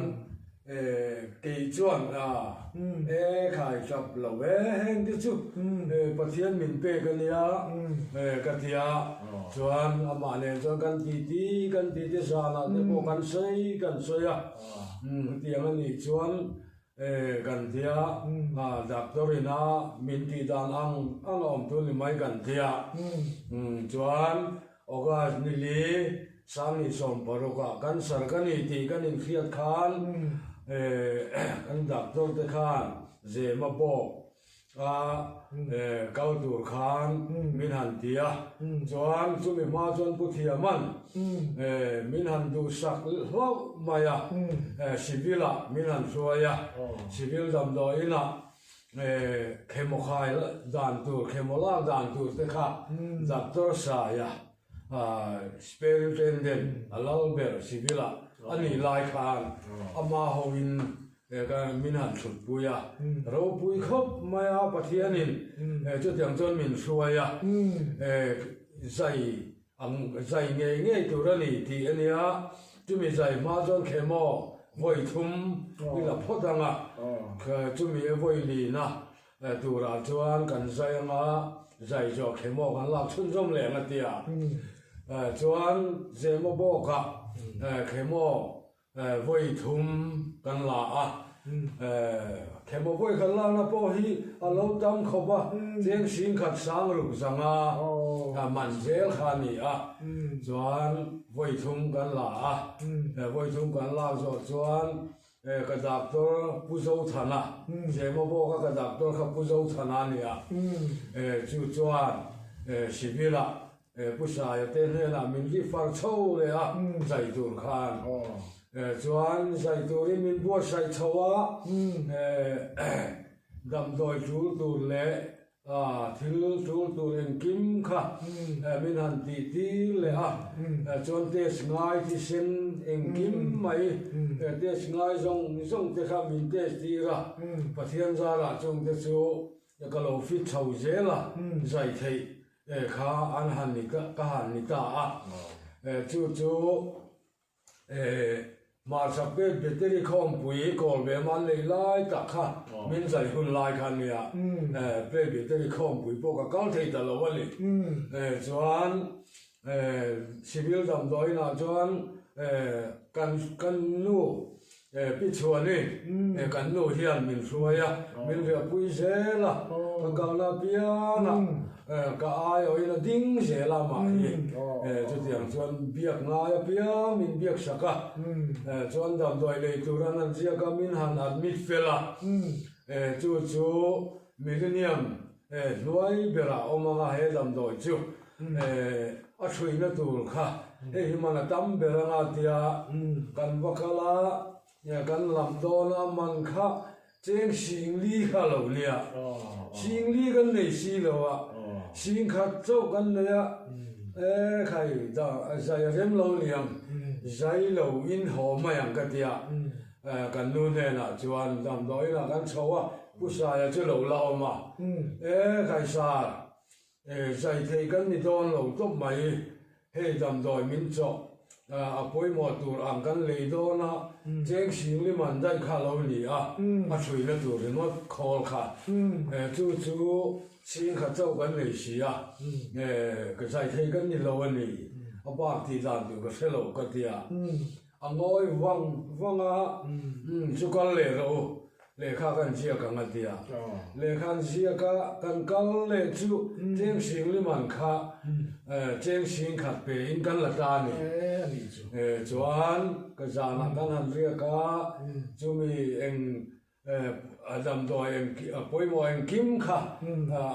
Kei chuan a e khai tlap lo e heng te chu Pathian min pek a nia ka ti a, chuan amah nen chuan kan titi kan titi zanah te pawh kan sawi kan sawi a, hetiang a nih chuan kan ti a, doctor ina min tih dan ang ang a awm tur ni mai kan ti a, chuan August ni li 2016 ah cancer ka ni tih kan inhriat khan kan doctor te khan zema bawk a kal tur khan min han ti a, chuan chumi hma chuan Pu Thiaman min han duhsak hlauh mai a, civil ah min han hruai a, civil damdawiin ah Khemaw khai dan tur, khemaw lak dan tur te kha Doctor Saia Superintendent a lal ber civil ah a nih lai khan ama hoin min han thutpui a, ropui khawp mai a Pathianin chutiang chuan min hruai a, zai Ang zai ngei ngei tur a ni tih a nia, chumi zai hma chuan khemaw vawi thum i la phawt ang a, chumi vawi lina turah chuan kan zai ang a, zai zawh khemaw kan lak chhunzawm leh ang a tia, chuan zemaw bawkah khemaw Vawi thum kan la a, themo vawi khat lakna pawh hi a lo tam khawp a, cheng sing khat sang ruk zanga man zel kha a ni a, chuan vawi thum kan la a, vawi thum kan lak zawh chuan ka doctor Pu Zothana, Zema bawka ka doctor kha Pu Zothana a ni a, chu chuan civil ah Pu Saia te hnenah min refer chho leh a, zai tur khan. Chuan zai turin min buatsaih chho a, damdawi tul tur leh thil tul tur engkim kha min han tih tir leh a. Chuan test ngai thisen engkim mai, test ngai zawng zawng te kha min test tir a. Pathian zarah chungte chu ka lo fit chho zel a, zai theih Kha an han ni ka han ni ta a, chu chu Hmarchhak Presbytery khawmpui kawl ve man nei lai tak kha min zai hun lai kha nia. Presbytery khawmpui pawh ka kal thei ta lo a ni. Chuan Civil damdawiinah chuan kan kan nu Pi Chhuani kan nu hian min hruai a, min riahpui zel a, ka kalna apiang a ka aiawhin a ding zel a mah hi. Chutiang chuan biak ngai apiang min biak sak a, chuan damdawi lei tur an han ziak a, min han admit fel a, chu chu Millennium hnuai berah awm anga he damdawi chu A hruina tur kha hei hi man a tam ber anga tia kan va kal a, kan lam dawn a man kha cheng singli kha a lo nia, singli kan nei si lo a, sing khat chauh kan nei a, e khai zai a rem lo niang, zai lo in haw mai ang ka tia, kan nu hnenah chuan damdawiinah kan chho a, Pu Saia chu lo la awm a, e khai sar. Zai thei kan ni dawn lo tawp mai, hei damdawi min chawh a pawimawh tur ang kan lei dawn a, cheng singli man daih kha lo ni a, a hruina tur ringawt khawl kha chu chu sing kha chauh kan nei si a, ka zai thei kan ni lo a ni, a bak tih dan tur ka hre lo ka ti a, a ngawi vang vang a, chu kal leh rawh u. Lehkha kan ziak ang a ti a. Lehkha an ziak a, kan kal leh chu cheng sing liman kha cheng sing khat pe in kan la ta a ni. Chuan ka zanah kan han riak a, chumi eng damdawi eng pawimawh engkim kha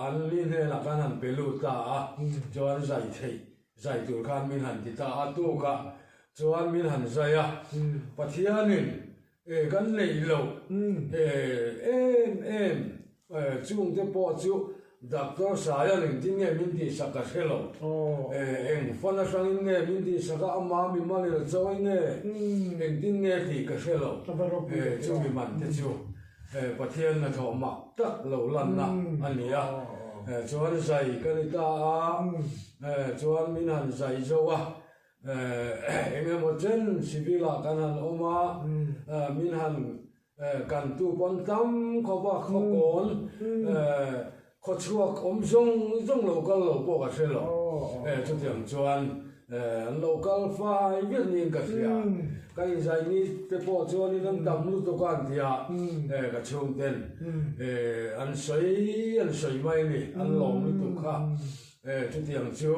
an ni hnenah kan han pe lut ta a, chuan zai theih zai tur khan min han ti ta a, tukah chuan min han zai a, Pathianin E kan neih loh e em em chungte pawh chu Doctor Saian engtin nge min tihsak ka hre lo. E eng fan atangin nge min tihsak a, ama mi malin a chawi nge engtin nge tih ka hre lo. E chu mi man te chu e Pathian hnathawh mak tak lo lanna a ni a. E chuan zai ka ni ta a, e chuan min han zai zo a. Eng emaw chen civil ah kan han awm a, min han kan tu pawn tam khawp a, khawkawn khawchhuak awm zawng zawng lo kal lo pawh ka hre lo. Chutiang chuan an lo kal fai viau niin ka hria. Ka inzaini te pawh chuanin an dam lutuk a an ti a, ka chhungten an sawi an sawi mai a ni, an lawm lutuk kha. Chutiang chu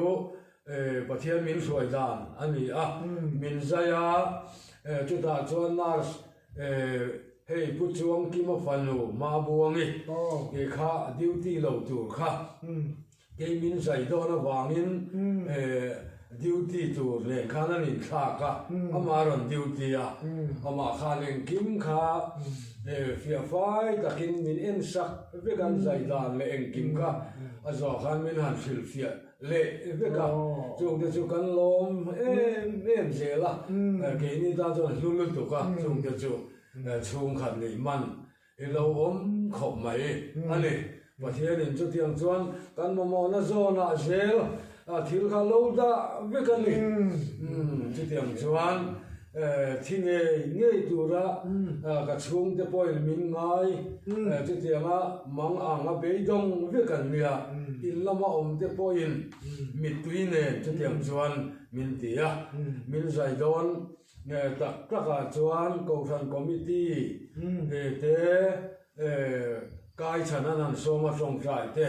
Pathian min hruai dan a ni a, min zai a, chutah chuan nurse hei Pu Chuangkima fanu Mabuangi kha duty lo tur kha kei min zai dawn avangin duty tur nen khan an inthlak a, amah rawn duty a, amah khan engkim kha fiah fai takin min ensak vek an zai dan leh engkim kha a zawh khan min han hrilhfiah leh vek a, chungte chu kan lawm em em zel a, keini tan chuan hlu lutuk a, chungte chu chhungkhat nih man i lo awm khawp mai a ni. Pathianin chutiang chuan kan mamawhna zawnah zel thil kha lo dah vek a ni. Chutiang chuan thi ngei ngei tura ka chhungte pawhin min ngai, chutianga mang ang a beidawng vek an nia. In lama awmte pawhin mittui nen chutiang chuan min ti a, min zai dawn tak takah chuan Kohhran Committee te Kai chhan an han sawm a tawngtai te,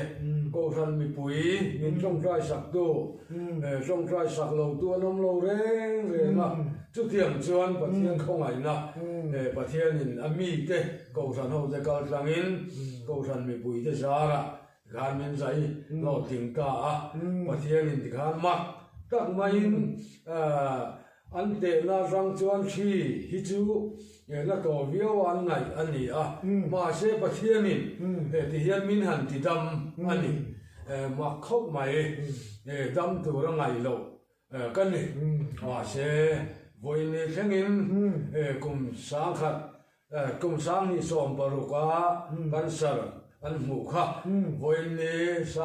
Kohhran mipui min tawngtai sak tu, tawngtai sak lo tu an awm lo reng reng a, chutiang chuan Pathian khawngaihna Pathianin a mite Kohhran hote kal tlangin Kohhran mipuite zarah tikhan min zai hlawhtling ta a, Pathianin tikhan mak tak maiin An tehna atang chuan hri hi chu la tawh viau a an ngaih a ni a, mahse Pathianin ti hian min han ti dam a ni. Mak khawp mai, dam tur a ngaih loh ka ni. Mahse vawiin thlengin kum sangkhat Kum 2016 a cancer an hmuh kha vawiin ni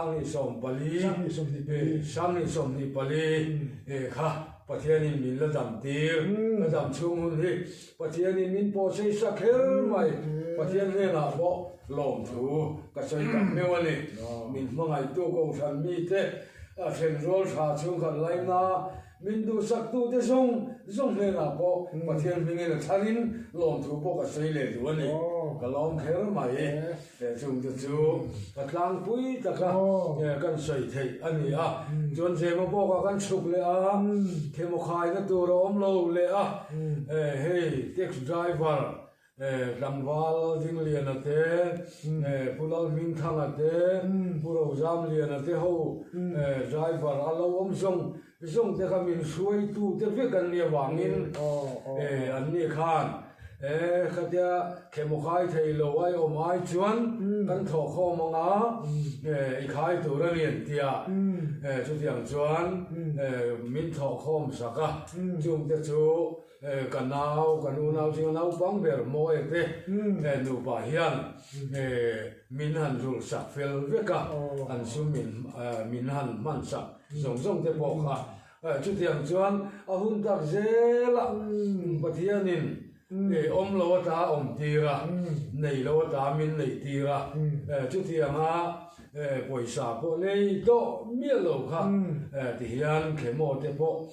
2024 kha. Pathianin min la dam tir, ka dam chhung hun hi Pathianin min pawhsei sa kher mai. Pathian hnenah pawh lawmthu ka sawi tak meuh a ni. Min hmangaihtu Kohhran mite a thlenrual tha chhungkhat laina min duhsaktute zawng zawng hnenah pawh Pathian hmingin a tharin lawmthu pawh ka sawi leh duh a ni. Ka lawm kher mai. He chungte chu ka tlangpui taka kan sawi theih a ni a. Chuan Zemabawkah kan chhuk leh a, themawkhaina tur a awm lo leh a. Hei taxi driver tlangval Dingliana te, Pu Lalhmingthanga te, Pu Rozamliana te ho driver a lo awm zawng zawng te kha min hruaitu te vek an nih avangin an ni khan khatia khemawkhai thei lo ai awm ai chuan kan thawhkhawm anga i khai tur a ni an ti a, chutiang chuan min thawhkhawm sak a, chungte chu Ka nau, kan unau zinga naupang ber Moe te nupa hian min han rulh sak fel vek a, an sum min han hman sak zawng zawng te pawh kha. Chutiang chuan a hun tak zela Pathianin awm lo ata a awm tir a, nei lo ata min neih tir a, chutianga pawisa pawh nei tawh miah lo kha tihian Khemaw te pawh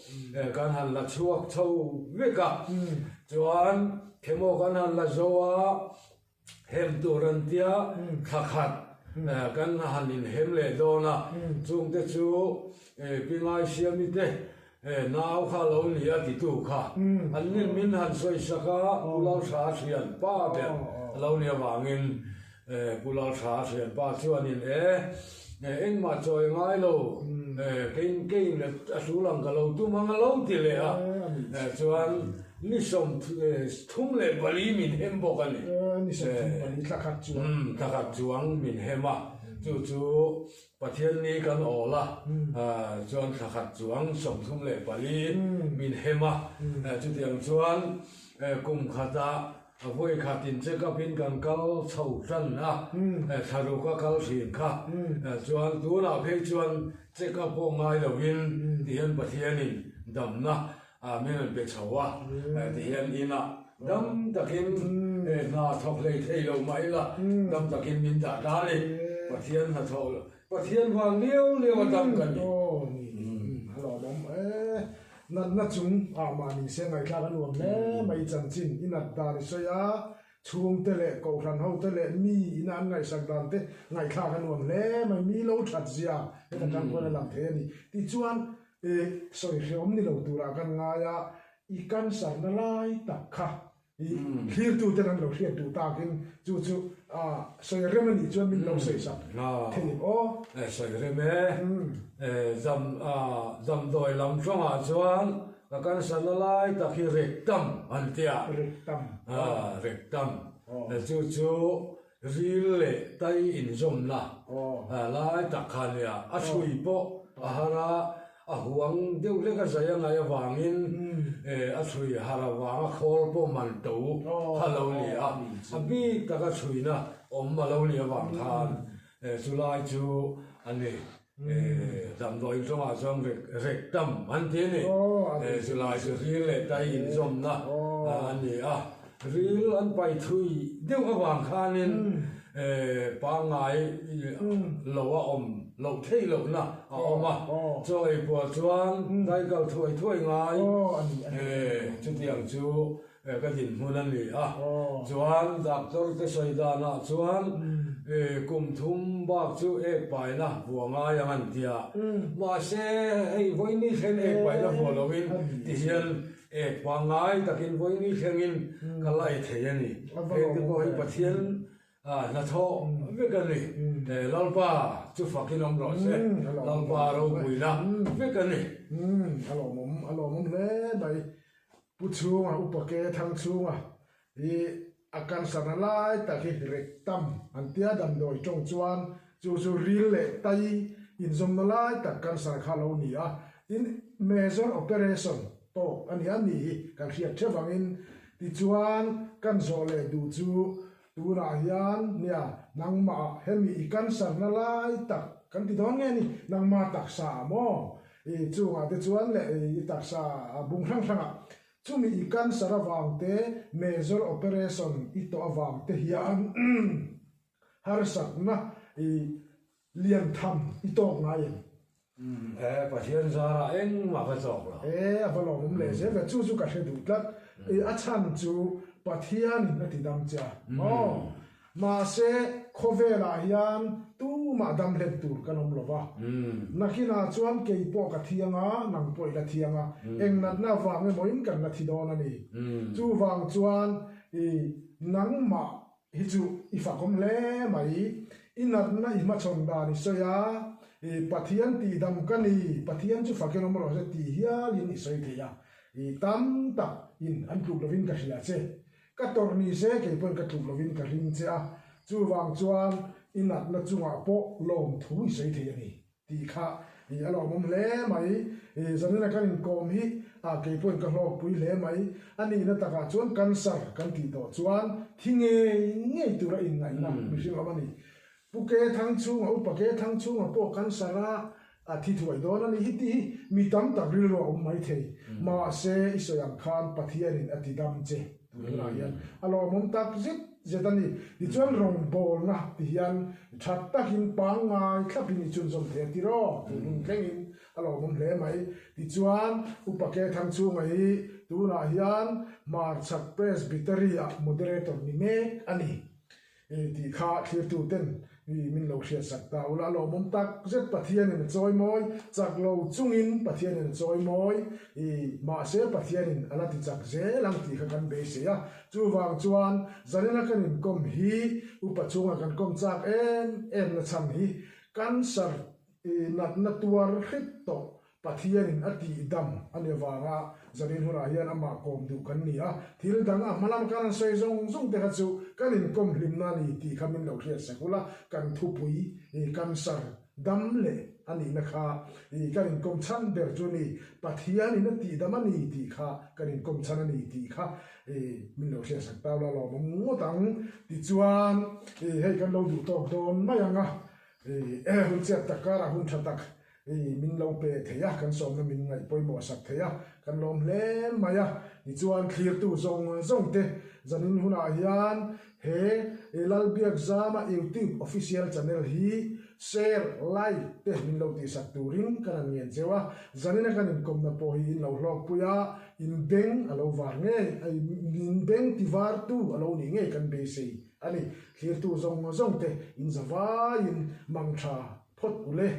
Kan han la chhuak chho vek a, chuan Khemaw kan han la zo a, hem tur an tia thla khat kan han inhem leh dawn a, chungte chu Pi Ngaisiami te nau kha lo ni a titu kha an nin min han sawi sak a, Pu Lalhra thian pa ber a lo nih avangin Pu Lalhra thianpa chuanin e, engmah chawi ngai lo, kei keiin a tul ang ka lo tum ang a lo ti leh a, chuan ni 34 min hem bawk a ni. Ni 34 thla khat chuang. Thla khat chuang min hem a, chu chu Pathian ni kan awl a, chuan thla khat chuang 34 min hem a, chutiang chuan kum khatah A vawi khat in check up in kan kal chho tan a, thla ruk a kal thin kha. Chuan tunah phei chuan check up pawh ngai lo in ti hian Pathian in damna min rawn pe chho a, ti hian inah dam takin hna thawk hlei thei lo mah ila dam takin min dah ta a ni. Pathian hnathawh Pathian vang liau liau a dam ka ni. Natna chung ah mahni se ngaihthlak a nuam hle mai chanchin i nat dan i sawi a, chhungte leh kohhran ho te leh mi ina an ngaihsak dan te ngaihthlak a nuam hle mai, mi lo that zia heta tang khuan a lang thei a ni. Tichuan sawi hrehawm ni lo turah kan ngai a, i cancer na lai tak kha I thlirtu ten an lo hriat duh takin chu chu sawi rem a nih chuan min lo sawi sak thei ang aw. Sawi rem e. Dam damdawi lam tawngah chuan ka cancer na lai tak hi rectum an ti a. Rectum. Rectum. Chu chu ril leh tai inzawmna lai tak kha a nia. A chhui pawh a har a. A huang deuh hlek a zai a ngaih avangin a chhui har avanga khawl pawh man to kha lo ni a, a bik taka chhuina awm a lo nih avang khan chulai chu a ni. Damdawi tawngah chuan rectum an ti a ni. Chulai chu ril leh tai inzawmna a ni a, ril an pai thui deuh avang khanin pangngai lo a awm loh theih lohna a awm a, chaw ei puah chuan dai kal thuai thuai ngai chutiang chu ka dinhmun a ni a. Chuan doctor te sawi danah chuan kum thum bak chu ek paina vuah ngai ang an ti a, mahse hei vawiini thleng ek paina vuah loin tihian ek pangngai takin vawiini thlengin ka la ei thei a ni. Heng te pawh hi Pathian Hnathawh vek a ni. Lalpa chu fakin awm rawh se. Lalpa ropuina vek a ni. A lawmawm, a lawmawm hle mai. Pu Chhunga, Upa Ke Thang Chhunga hi a cancer na lai tak hi rectum an tia damdawi tawng chuan chu chu ril leh tai inzawmna lai tak cancer kha lo ni a. Tin, major operation tawk a ni a ni hi kan hriat theuh angin tichuan kan zawh leh duh chu Tunah hian nia nangmah hemi i cancer na lai tak kan ti dawn nge ni? Nangmah taksa ah maw? I chungah te chuan leh i taksa bung hrang hrangah chumi i cancer avang te, major operation i tawh avang te hian harsatna i lian tham i tawk ngai em? E, Pathian zarah engmah ka tawk lo. E, a va lawmawm leh zel ve, chu chu ka hre duh tlat. I a chhan chu Pathianin a ti dam che a, maw? Mahse, khawvelah hian tumah dam hlen tur kan awm lo va. Nakinah chuan kei pawh ka thiang a, nang pawh i la thiang a, eng natna avang emawin kan la thi dawn a ni. Chuvang chuan i nangmah hi chu i fakawm hle mai. I natna i hmachhawn dan i sawi a, i Pathian tihdam ka ni, Pathian chu fakin awm rawh se tih hialin i sawi thei a. I tam tak in an tluk lovin ka hria che. Ka tawrh ni se kei pawhin ka tluk lovin ka ring che a, chuvang chuan i natna chungah pawh lawmthu i sawi thei a ni tih kha i a lawmawm hle mai. I zanina kan inkawm hi a kei pawhin ka hlawkpui hle mai. A nihna takah chuan cancer kan tih tawh chuan thi ngei ngei tura inngaihna mihring awm a ni. Pu Ke Thangchhunga, Upa Ke Thangchhunga pawh cancer a a thi thuai dawn a ni hi tih hi mi tam tak rilru a awm mai thei. Mahse, i sawi ang khan Pathianin a ti dam che tun hunah hian a lawmawm tak zet zet a ni. Tichuan rawngbawlna ti hian tha takin pangngai thlapin i chhunzawm thei a ti rawh tun hun thlengin a lawmawm hle mai. Tichuan, Upa Ke Thangchhunga hi tunah hian Hmarchhak Presbytery-ah Moderator ni mek a ni. I tih kha thlirtu ten i min lo hriatsak ta ula a lawmawm tak zet Pathianin a chawi mawi chak lo chungin Pathianin a chawi mawi i mahse Pathianin a la ti chak zel ang tih kha kan beisei a chuvang chuan zanina kan inkawm hi upa chhunga kan kawm chak em em na chhan hi cancer i natna tuar hret tawh Pathianin a tih dam a ni avanga zanin hunah hian amah kawm duh kan ni a, thil dang a hma lam kan han sawi zawng zawng te kha chu kan inkawm hlimna a ni tih kha min lo hriat sak ula, kan thupui i cancer dam leh a nihna kha i kan inkawm chhan ber chu a ni, Pathianin a tih dam a ni tih kha kan inkawm chhan a ni tih kha i min lo hriat sak ta ula lawmawm ngawt ang. Tichuan i hei kan lo duh tawk dawn mai ang a, i hun chiat tak karah hun tha tak Hei min lo pe thei a, kan sawmna min ngaih pawimawh sak thei a, kan lawm hle mai a. Tichuan thlirtu zawng zawng te zanin hunah hian he Lalbiakzama YouTube official channel hi share, like te min lo tihsak turin kan han ngen cheu a. Zanina kan inkawmna pawh hi in lo hlawkpui a, in beng a lo var ngei, in beng ti vartu a lo nih ngei kan beisei a ni. Thlirtu zawng zawng te in zavaiin mangtha Phawt u le.